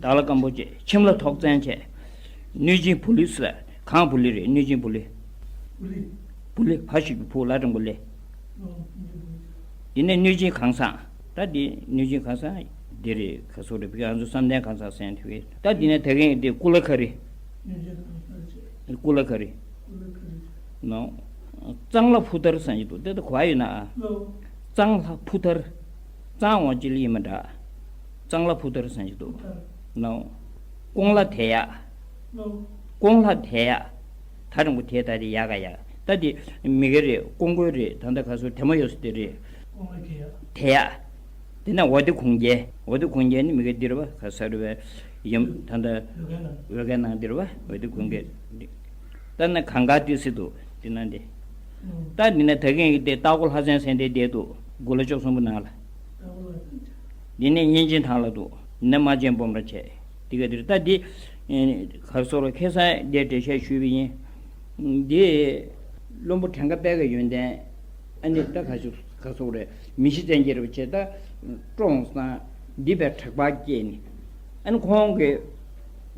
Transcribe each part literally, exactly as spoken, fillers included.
དྭགས་ལྷ་སྐམ་པོ་བྱས། ཁྱིམ་ལྷ་ཐོག་བཙན་བྱས། གནོད་སྦྱིན་བུ་ལི་ཟེར། གངས་བུ་ལི་རེད། གནོད་སྦྱིན་བུ་ལི། བུ་ལི་ཕ་ཤུལ་གྱི་བུ་ལ་འགྲེང་བུ་ལི། དེ་ནས་གནོད་སྦྱིན་གང་ཟག་ད་འདི་གནོད་སྦྱིན་གང་ཟག་འདི་རེད། ག་སོ་རེད། བི་ང་ཚོ་བསམ་གཏན་གང་ཟག་ཟེར་དུས། ད་འདི་ནས་ད་གིན་འདི་ཀུ་ལ་ཁ་རི། ཀུ་ལ་ཁ་རི། ནོ། གཙང་ལྷ་ཕུ་ཐར་ཟེར་གྱི་འདུག་དེ་ད་གོ་ཡོད་ན། གཙང་ལྷ་ཕུ་ཐར། གཙང་བ་ཅི་ལ་ཡིན་མ་འདྲ། གཙང་ལྷ་ཕུ་ཐར་ཟེར་གྱི་འདུག་ནོ། ཀོང་ལྷ་དེ་ཡ། ཀོང་ལྷ་དེ་ཡ། ད་རིང་པོ་དེ་ད་དེ་ཡ་ག་ཡ། ད་དེ་མི་ག་རེད། ཀོང་ཀོ་རེད། ད་ད་ག་སོ་དེ་མ་ཡོད་སོ་དེ་རེད། དེ་ཡ། དེ་ན་འོ་དེ་གུང་རྒྱལ། འོ་དེ་གུང་རྒྱལ་ནི་མི་ག་འདིར་བ་ག་ས་རུ་བས་ཡུམ་ད་ད་འོད་ག་ནང་འདིར་བ་འོ་དེ་གུང་རྒྱལ། ད་ན་གང་ག་དེ་སི་དུ་དེ་ན་དེ། ད་འདི་ན་ད་གིན་གི་དེ་སྟག་གོ་ལྷ་སེང་ཟེར་དེ་བསྡད་འདུག་དགུ་ལ་བཅུ་གསུམ་པོ་ནང་ལ། འདི་ནས་གཉན་ཆེན་ཐང་ལ་འདུག་འདི་ནས་རྨ་ཆེན་སྤོམ་ར་བྱས། འདི་ག་འདིར་ད་འདི་གར་སོགས་ལ་ཁེ་ས་འདི་འགྲེལ་བཤད་ཞུས་པ་ཡིན། འདི་བློན་པོ་བྲན་ཁ་དཔལ་གྱི་ཡོན་ཏན་ཨ་ནི་ད་ག་ཞུ་ག་སོགས་རེད། མི་ཤི་བཙན་གྱི་རུ་བྱས་ད་བཀྲོངས་སང་འདི་བས་དྲེགས་པ་སྐྱེས་ནས་ཨ་ནི་ཁོང་གི་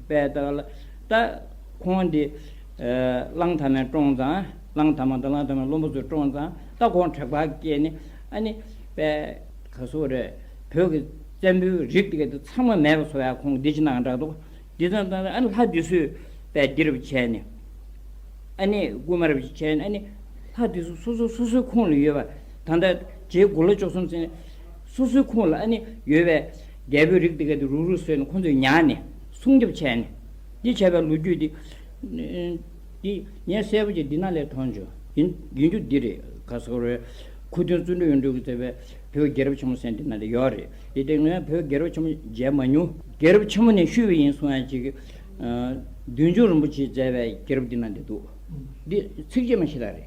དཔལ་ད་ལ་ད་ཁོང་འདི་གླང་དར་མས་བཀྲོངས་ཙང་། གླང་དར་མ་དང་གླང་དར་མའི་བློན་པོ་ཚོས་བཀྲོངས་ཙང་། ད་ཁོང་དྲེགས་པ་སྐྱེས་ནས་ཨ་ནི་དཔལ་ག་སོགས་རེད། བོད་ཀྱི་བཙན་པོའི་རིགས་དེ་ག་དེ་ཚང་མ་མེད་པ་བཟོ་ཡ་ཁོང་འདི་ཅི་གནང་འདྲ་འདུག་འདི་ཙང་ཙང་ཨ་ནི་ལྷ་འདི་ཚོས་དཔལ་འདི་རུ་བྱས་ནས་ཨ་ནི་རྐུན་མ་རུ་བྱས་ནས་ཨ་ནི་ལྷ་འདི་ཚོ་སོ་སོ་སོ་སོའི་ཁོངས་ལ་ཡོད་པ། ད་ལྟ་རྗེ་དགུ་ལོ་བཅུ་གསུམ་ཚན་སོ་སོའི་ཁོངས་ལ་ཨ་ནི་ཡོད་པའི་རྒྱལ་པོའི་རིགས་དེ་ག་དེ་རུག་རུག་བཟོས་ནས་ཁོང་ཚོས་ཉར་ནས་སྲུང་སྐྱོབ་བྱས་ནས་འདི་བྱས་པའི་ལོ་རྒྱུས་འདི། འདི་ངས་གསལ་པོ་ཅིག་འདི་ནང་ལས་མཐོང་བྱུང་། ཡིན་ཡིན་རྒྱུ་འདི་རེད། ག་སོག་རེད། ཁུ་སྟོན་བརྩོན་འགྲུས་ཡོངས་གྲུབ་ཀྱིས་མཛད་པའི་བོད་རྒྱལ་རབས་ཆེན་མོ་ཟེར་འདི་ནང་ལས་ཡོད་རེད། དེ་ལྟར་ངས་བོད་རྒྱལ་རབས་ཆེན་མོ་མཇལ་མ་མྱོང་། རྒྱལ་རབས་ཆེན་མོ་ནས་ཞུས་པ་ཡིན་གསུང་ཡ་ཅིག་གི། བདུད་འཇོམས་རིན་པོ་ཆེས་མཛད་པའི་རྒྱལ་རབས་འདི་ནང་འདི་འདུག་འདི་ཚིགས་བཅད་མ་ཤེས་ར་རེད།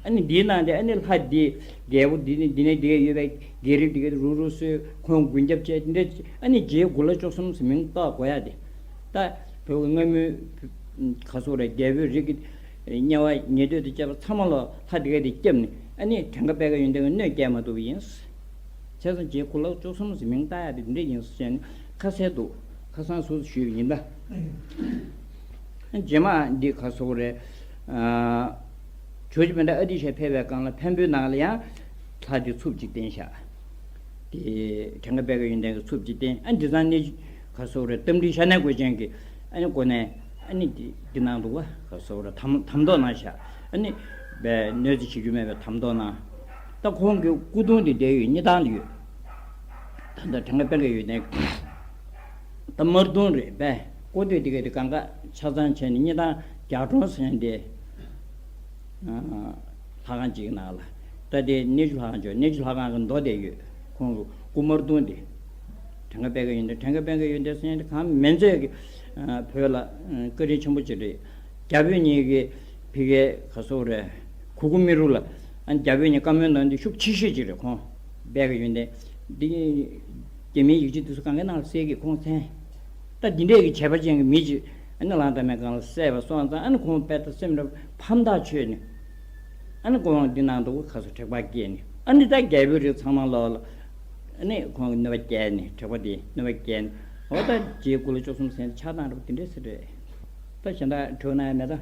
ཨ་ནི་འདིའི་ནང་དེ་ཨ་ནི་ལྷ་འདི་རྒྱལ་པོ་འདི་ནི་འདི་ནས་འདི་ག་ཡོད་པའི་རྒྱལ་རིགས་འདི་ག་རུག་རུག་བཟོས་ཁོང་མགོན་སྐྱབས་བྱས་འདི་འདྲ་ཨ་ནི་རྗེ་དགུ་ལོ་བཅུ་གསུམ་ཟེར་མིང་བཏགས་དགོས་ཡ་དེ། ད་བོད་ཀྱི་སྔ་མོའི་ག་སོག་རེད། རྒྱལ་པོའི་རིགས་ཀྱི་དམྱལ་བ་ཉེ་དུས་དང་བཅས་པ་ཚང་མ་ལ་ལྷ་འདི་ག་དེ་སྐྱབས་ནས་ཨ་ནི་བྲན་ཁ་དཔལ་དགའ་ཡོན་ཏན་གྱི་གནོད་སྐྱེལ་མ་ཐུབ་པ་ཡིན། བྱས་ཙང་རྗེ་དགུ་ལོ་བཅུ་གསུམ་ཟེར་མིང་བཏགས་ཡ་དེ་འདི་འདྲ་ཡིན་ཟེར་ནས་ཁ་གསལ་འདུག་ཁ་སང་སུ་ཞུས་པ་ཡིན་ད། རྗེས་མ་འདི་ག་སོག་རེད། ཇོ་བོ་རྗེ་བན་དེ་ཨ་ཏི་ཤ་ཕེབས་པའི་སྒང་ལ་འཕན་པོའི་ནང་ལ་ཡང་ལྷ་འདི་ཚུབ་ཅིག་བསྟན་ཤག་དེ་བྲན་ཁ་དཔལ་དགའ་ཡོན་ཏན་གྱི་ཚུབ་ཅིག་བསྟན། ཨ་འདི་ཚང་ནི་ག་སོག་རེད། རྟ་མགྲིན་ཤ་ནའི་གོས་ཅན་གྱི་ཨ་ནི་གོ་ནས་ཨ་ནི་འདི་འདི་གནང་འདུག་བ། ག་སོག་རེད། དམ་དམ་ཐོག་གནང་ཤག་ཨ་ནི་བས་གནོད་འཚེ་བྱེད་རྒྱུ་མེད་པའི་དམ་ཐོག་གནང་། ད་ཁོང་གི་སྐུ་གདུང་འདི་བསྡད་ཡོད་སྙེ་ཐང་ལ་ཡོད། ད་ལྟ་བྲན་ཁ་དཔལ་དགའ་ཡོན་ཏན་ད་དམར་གདུང་རེད་པས། སྐུ་སྟོད་དེ་ག་དེ་གང་ག་ཆ་ཚང་བྱས་ནས་སྙེ་ཐང་རྒྱ་གྲོང་ཟེར་ནས་དེ། ལྷ་ཁང་གཅིག་ནང་ལ། ད་དེ་གནས་ཆུ་ལྷ་ཁང་ཅོ་གནས་ཆུ་ལྷ་ཁང་གི་མདོ་དེ་ཡོད། ཁོང་གི་སྐུ་དམར་གདུང་དེ། བྲན་ཁ་དཔལ་དགའ་ཡོན་ཏན་བྲན་ཁ་དཔལ་དགའ་ཡོན་ཏན་ཟེར་ནས་གང་མེད་ཚད་ཀྱི་བོད་ལ་བཀའ་དྲིན་ཆེན་པོ་ཅིག་རེད། རྒྱ་བོད་གཉིས་ཀྱི་ཕི་གའི་ག་སོག་རེད། གུ་གུ་མི་རུ་ལ་ཨ་རྒྱ་བོད་གཉིས་བཀའ་མོལ་གནང་དུས་ཤུགས་ཆེ་ཤོས་ཅིག་རེད། ཁོང་དཔལ་དགའ་ཡོན་ཏན་འདི་རྒྱ་མིའི་ཡིག་ཆ་དེ་ཚོ་གང་གའི་ནང་ལ་གསལ་གི་ཁོང་མཚན། ད་འདི་འདྲས་ཀྱི་བྱས་པ་ཅན་གྱི་མི་ཅིག་ཨ་ནི་གླང་དར་མའི་སྒང་ལ་བསད་པ་སོང་ཙང་ཨ་ནི་ཁོང་དཔེ་ད་སེམས་རབ་ཕམ་ཐག་ཆོད་ནས་ཨ་ནི་ཁོང་འདི་ནང་དུ་ཁ་སོ་དྲེགས་པ་སྐྱེས་ནས་ཨ་ནི་ད་རྒྱལ་པོའི་རིགས་ཚང་མ་ལོག་ལ་ཨ་ནི་ཁོང་གི་གནོད་པ་བསྐྱལ་ནས་དྲེགས་པ་དེ་གནོད་པ་བསྐྱལ་ནས་འོ་ད་རྗེ་དགུ་ལོ་བཅུ་གསུམ་ཟེར་ནས་ཆགས་སྡང་རབ་དེ་འདྲས་ཟེར་རེད། ད་གཞན་དག་གྲོས་གནང་ཡ་མེད་ད།